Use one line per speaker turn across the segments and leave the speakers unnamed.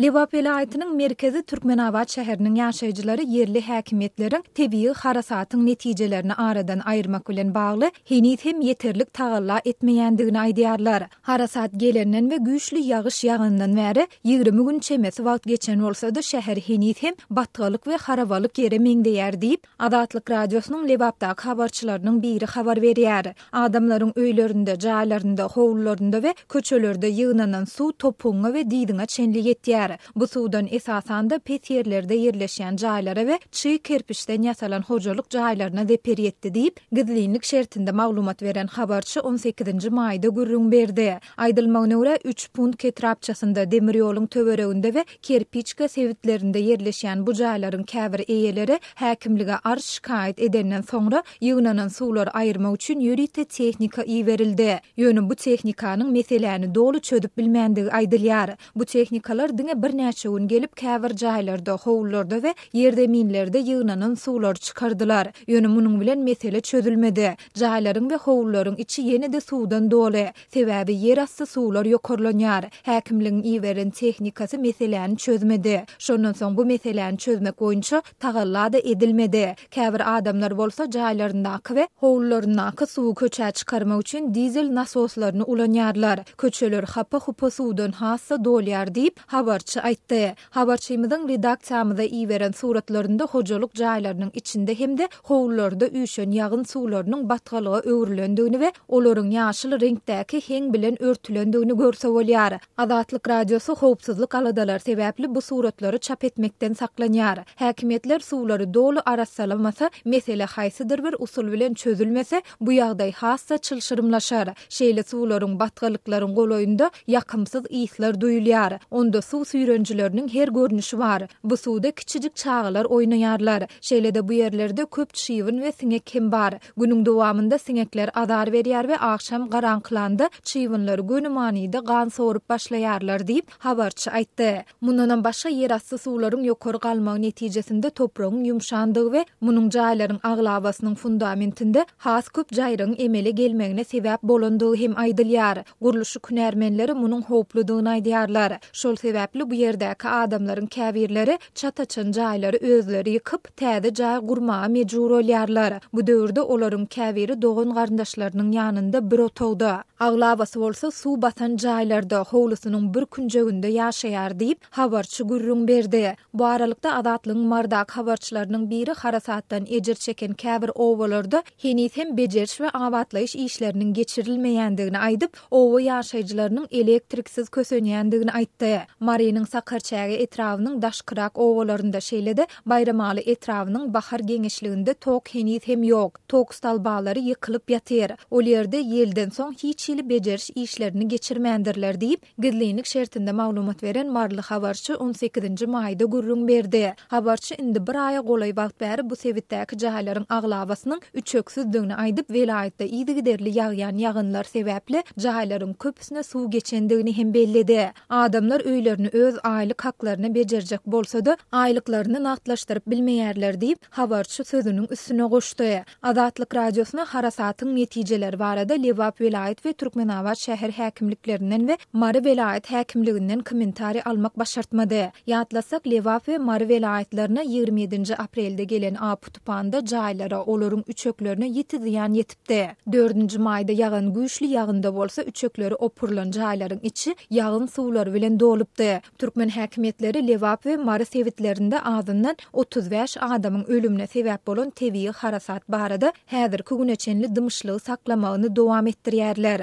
Lebap welaýatynyň merkezi Türkmenabat şäheriniň ýaşaýjylary ýerli häkimiýetleriň tebigy harasatyň netijelerini aradan aýyrmak bilen bagly heniz hem ýeterlik tagalla etmeýändigini aýdýarlar. Harasat gelenden we güýçli ýagyş ýagandan bäri 20 gün çemesi wagt geçen bolsa-da, şäher heniz hem batgalyk we harabalyk ýere meňzeýär diýip, Azatlyk Radiosynyň Lebapdaky habarçylarynyň biri habar berýär. Adamlaryň öýlerinde, jaýlarynda, howlularynda we köçelerde ýygnanan suw topugyňa we dyzyňa çenli ýetýär. Bu suwdan esasan-da pes ýerlerde ýerleşýän jaýlara we çyg kerpiçden ýasalan hojalyk jaýlaryna zeper ýetdi diýip, gizlinlik şertinde maglumat beren habarçy on sekizinji maýda gürrüň berdi. Aýdylmagyna görä, Üçpunkt etrapçasynda, demir ýoluň töwereginde we Kerpiçka sebitlerinde ýerleşýän bu jaýlaryň käbir eýeleri häkimlige arz-şikaýat edenden soňra, ýygnanan suwlary aýyrmak üçin ýörite tehnika iberildi. Ýöne bu tehnikanyň meseläni doly çözüp bilmändigi aýdylýar. Bu tehnikalar diňe birnäçe gün gelip, käbir jaýlarda, howlularda we ýerzeminlerde ýygnanan suwlary çykardylar. Ýöne munuň bilen mesele çözülmedi. Jaýlaryň we howlularyň içi ýene-de suwdan doly. Sebäbi ýerasty suwlar ýokarlanýar. Häkimligiň iberen tehnikasy meseläni çözmedi. Şondan soň bu meseläni çözmek boýunça tagalla-da edilmedi. Käbir adamlar bolsa jaýlaryndaky we howlularyndaky suwy köçä çykarmak üçin dizel nasoslaryny ulanýarlar. Köçeler hapa-hupa suwdan has-da dolýar diýip, habarçy aýtdy. Habarçymyzyň redaksiýamyza iberen suratlarynda hojalyk jaýlarynyň içinde hem-de howlularda üýşen ýagyn suwlarynyň batgalyga öwrülendigini we olaryň ýaşyl reňkdäki heň bilen örtülendigini görse bolýar. Azatlyk Radiosy howpsuzlyk aladalary sebäpli bu suratlary çap etmekden saklanýar. Häkimiýetler suwlary doly arassalamasa, mesele haýsydyr bir usul bilen çözülmese, bu ýagdaý has-da çylşyrymlaşar. Şeýle suwlaryň, batgalyklaryň golaýynda ýakymsyz yslar duýulýar. Onda suw süýrenjileriniň her görnüşi bar. Bu suwda kiçijik çagalar oýnaýarlar. Şeýle-de bu ýerlerde köp çybyn we siňek hem bar. Günüň dowamynda siňekler azar berýär we agşam garaňkylanda çybynlar göni manyda gan sorup başlaýarlar diýip, habarçy aýtdy. Mundanam başga ýerasty suwlaryň ýokary galmagy netijesinde topragyň ýumşandygy we munuň jaýlaryň aglabasynyň fundamentinde has köp jaýrygyň emele gelmegine sebäp bolandygy hem aýdylýar. Gurluşyk hünärmenleri munuň howpludygyny aýdýarlar. Şol sebäpli bu ýerdäki adamlaryň käbirleri çat açan jaýlary özleri ýykyp, täze jaý gurmaga mejbur bolýarlar. Bu döwürde olaryň käbiri dogan-garyndaşlarynyň ýanynda bir otagda, aglabasy bolsa suw basan jaýlarda, howlusynyň bir künjeginde ýaşaýar diýip, habarçy gürrüň berdi. Bu aralykda, Azatlygyň Marydaky habarçylarynyň biri harasatdan ejir çeken käbir obalarda heniz hem bejeriş we abatlaýyş işleriniň geçirilmeýändigini aýdyp, oba ýaşaýjylarynyň elektriksiz kösenýändigini aýtdy. Marynyň Sakarçäge etrabynyň daşkyrak obalarynda, şeýle-de Baýramaly etrabynyň Bahar geňeşliginde tok heniz hem ýok. Tok stolbalary ýykylyp ýatyr. Ol ýerde ýelden soň hiç hili bejeriş işlerini geçirmändirler diýip, Gizlinlik şertinde maglumat beren maryly habarçy on sekizinji maýda gürrüň berdi. Habarçy indi bir aýa golaý wagt bäri bu sebitdäki jaýlaryň aglabasynyň üçeksizdigini aýdyp, welaýatda yzygiderli ýagýan ýagynlar sebäpli jaýlaryň köpüsine suw geçendigini hem belledi. Adamlar öýlerini öz aýlyk haklaryna bejerjek bolsa-da, aýlyklaryny nagtlaşdyryp bilmeýärler diýip, habarçy sözüniň üstüne goşdy. Azatlyk Radiosyna harasatyň netijeleri barada Lebap welaýat we Türkmenabat şäher häkimliklerinden we Mary welaýat häkimliginden kommentariý almak başartmady. Ýatlasak, Lebap we Mary welaýatlaryna 27 nji aprelde gelen apy-tupanda jaýlara, olaryň üçeklerine ýiti zyýan ýetipdi. Dördünji maýda ýagan güýçli ýagynda bolsa üçekleri opurylan jaýlaryň içi ýagyn suwlary bilen dolupdy. Türkmen häkimiýetleri Lebap we Mary sebitlerinde azyndan 35 adamyň ölümine sebäp bolan tebigy harasat barada häzirki güne çenli dymyşlygy saklamagyny dowam etdirýärler.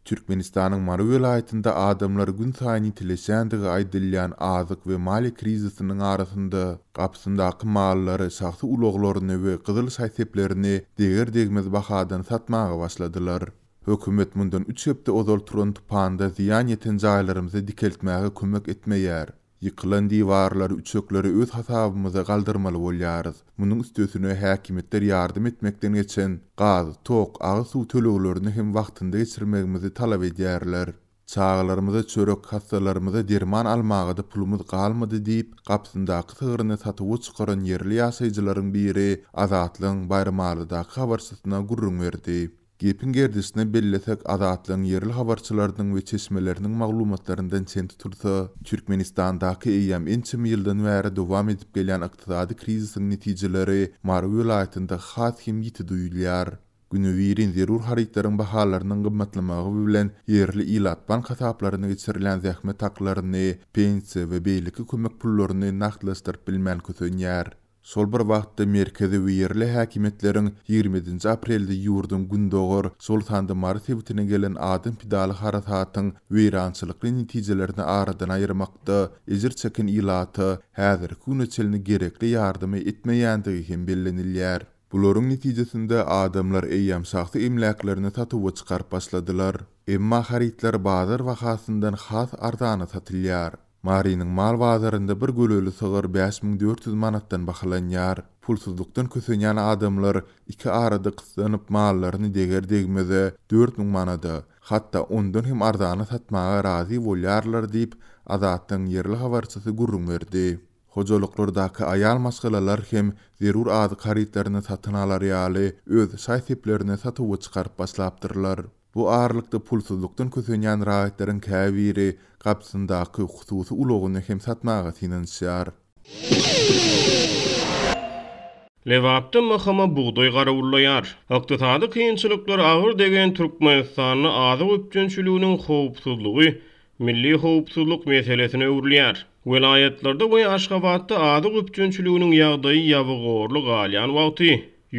Türkmenistanyň Mary welaýatynda adamlar günsaýyn ýitileşýändigi aýdylýan azyk we maliýe krizisiniň arasynda, gapysyndaky mallary, şahsy ulaglaryny we gyzyl şaý-seplerini deger-degmez bahadan satmaga başladylar. Hökümet mundan üç hepde ozal turan tupanda zyýan ýeten jaýlarymyzy dikeltmäge kömek etmeýär. Ýykylan diwarlary, üçekleri öz hasabymyza galdyrmaly bolýarys. Munuň üstesine häkimiýetler ýardam etmekden geçen, gaz, tok, agyz suw töleglerini hem wagtynda geçirmegimizi talap edýärler. Çagalarymyza çörek, hassalarymyza derman almaga-da pulumyz galmady diýip, gapysyndaky sygryny satuwa çykaran ýerli ýaşaýjylaryň biri Azatlygyň Baýramalydaky habarçysyna gürrüň berdi. Gepiň gerdişine bellesek, Azatlygyň ýerli habarçylarynyň we çeşmeleriniň maglumatlaryndan çen tutulsa, Türkmenistandaky eýýäm ençeme ýyldan bäri dowam edip gelýän ykdysady krizisiň netijeleri Mary welaýatynda has hem ýiti duýulýar. Günübirin zerur harytlaryň bahalarynyň gymmatlamagy bilen ýerli ilat bank hasaplaryna geçirilýän zähmet haklaryny, pensiýa we beýleki kömek pullaryny nagtlaşdyryp bilmän kösenýär. Şol bir wagtda, merkezi we ýerli häkimiýetleriň 27-nji aprelde ýurduň gündogar, şol sanda Mary sebitine gelen adam pidaly harasatyň weýrançylykly netijelerini aradan aýyrmakda ejir çeken ilata häzirki güne çenli gerekli ýardamy etmeýändigi hem bellenilýär. Bularyň netijesinde adamlar eýýäm şahsy emläklerini satuwa çykaryp başladylar. Emma harytlar bazar bahasyndan has arzana satylýar. Marynyň mal bazarynda bir göleli sygyr 5400 manatdan bahalanýar. Pulsuzlykdan kösenýän adamlar iki arada gyssanyp mallaryny deger-degmeze 4000 manada, hatda ondan hem arzana satmaga razy bolýarlar diýip, Azatlygyň ýerli habarçysy gürrüň berdi. Hojalyklardaky aýal maşgalalar hem zerur azyk harytlaryny satyn alar ýaly öz şaý-seplerini satuwa çykaryp başlapdyrlar. Bu aralykda pulsuzlykdan kösenýän raýatlaryň käbiri gapysyndaky hususy ulagyny hem satmaga synanyşýar.
Lebapda MHM bugdaý garawullaýar. Ykdysady kynçylyklar agyr degen Türkmenistanda azyk üpjünçiliginiň howpsuzlygy milli howpsuzlyk meselesine öwrülýär. Welaýatlarda we Aşgabatda azyk üpjünçiliginiň ýagdaýy ýabygorly galýan wagty,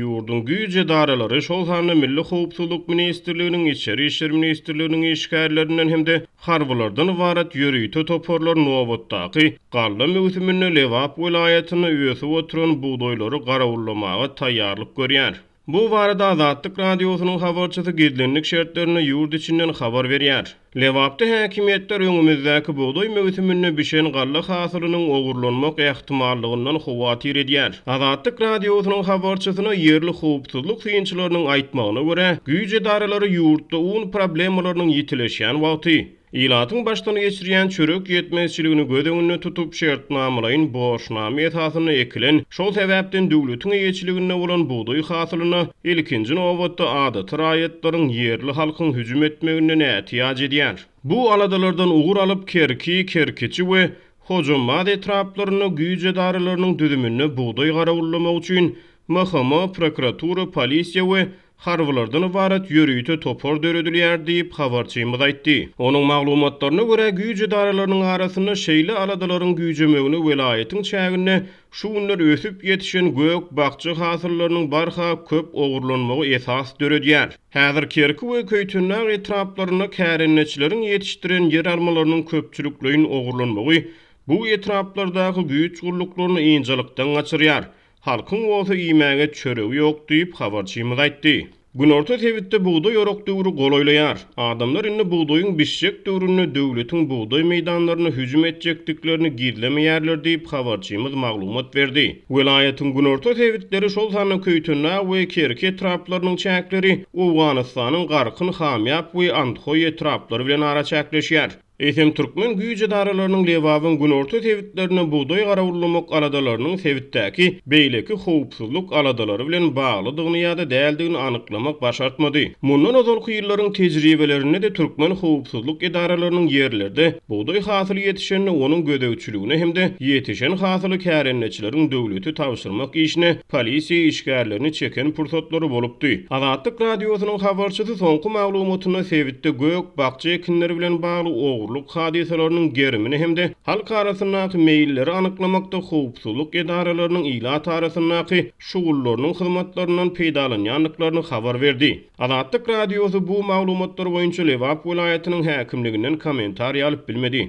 ýurduň güýç edaralary, şol sanda Milli howpsuzlyk ministrliginiň, Içeri işler ministrliginiň işgärlerinden hem-de harbylardan ybarat ýörite toparlar nobatdaky galla möwsüminde Lebap welaýatynda ösüp oturan bugdaýlary garawullamaga taýýarlyk görýär. Bu barada Azatlyk Radiosynyň habarçysy gizlinlik şertlerinde ýurt içinden habar berýär. Lebapda häkimiýetler öňümizdäki bugdaý möwsüminde bişen galla hasylynyň ogurlanmak ähtimallygyndan howatyr edýär. Azatlyk Radiosynyň habarçysyna ýerli howpsuzlyk synçylarynyň aýtmagyna görä, güýç edaralary ýurtda un problemalarynyň ýitileşýän wagty, Ilatyň başdan geçirýän çörek ýetmezçiligini göz öňünde tutup, şertnamalaýyn borçnama esasynda ekilen, şol sebäpden döwletiň eýeçiliginde bolan bugdaý hasylyna ilkinji nobatda adaty raýatlaryň, ýerli halkyň hüjüm etmeginden ätiýaç edýär. Bu aladalardan ugur alyp, Kerki, Kerkiçi we Hojambaz etraplarynda güýç edaralarynyň düzüminde bugdaý garawullamak üçin MHM, prokuratura, polisiýa we harbylardan ybarat ýörite topar döredilýär diýip, habarçymyz aýtdy. Onuň maglumatlaryna görä, güýç edaralarynyň arasynda şeýle aladalaryň güýjemegine welaýatyň çäginde şu günler ösüp ýetişen gök-bakja hasyllarynyň barha köp ogurlanmagy esas döredýär. Häzir Kerki we Köýtendag etraplarynda kärendeçileriň ýetişdiren ýeralmalarynyň köpçülikleýin ogurlanmagy bu etraplardaky güýç gulluklaryny ynjalykdan gaçyrýar. Halkyň bolsa iýmäge çöregi ýok diýip, habarçymyz aýtdy. Günorta sebitde bugdaý orak döwri golaýlaýar. Adamlar indi bugdaýyň bişjek döwründe döwletiň bugdaý meýdanlaryna hüjüm etjekdiklerini gizlemeýärler diýip, habarçymyz maglumat berdi. Welaýatyň günorta sebitleri, şol sanda Köýtendag we Kerki etraplarynyň çäkleri Owganystanyň Garkyn, Hamýap we Andhoý etraplary bilen araçäkleşýär. Eýsem, türkmen güýç edaralarynyň Lebabyň günorta sebitlerinde bugdaý garawullamak aladalarynyň sebitdäki beýleki howpsuzlyk aladalary bilen baglydygyny ýa-da däldigini anyklamak başartmady. Mundan ozalky ýyllaryň tejribelerinde-de türkmen howpsuzlyk edaralarynyň ýerlerde bugdaý hasyly ýetişende onuň gözegçiligine hem-de ýetişen hasyly kärendeçileriň döwlete tabşyrmak işine polisiýa işgärlerini çeken pursatlary bolupdy. Azatlyk Radiosynyň habarçysy soňky maglumatynda sebitde gök-bakja ekinleri bilen bagly ogurlyk hadysalarynyň gerimini hem-de halk arasyndaky meýilleri anyklamakda howpsuzlyk edaralarynyň ilat arasyndaky şugullarynyň hyzmatlaryndan peýdalanýandyklaryny habar berdi. Azatlyk Radiosy bu maglumatlar boýunça Lebap welaýatynyň häkimliginden kommentariý alyp bilmedi.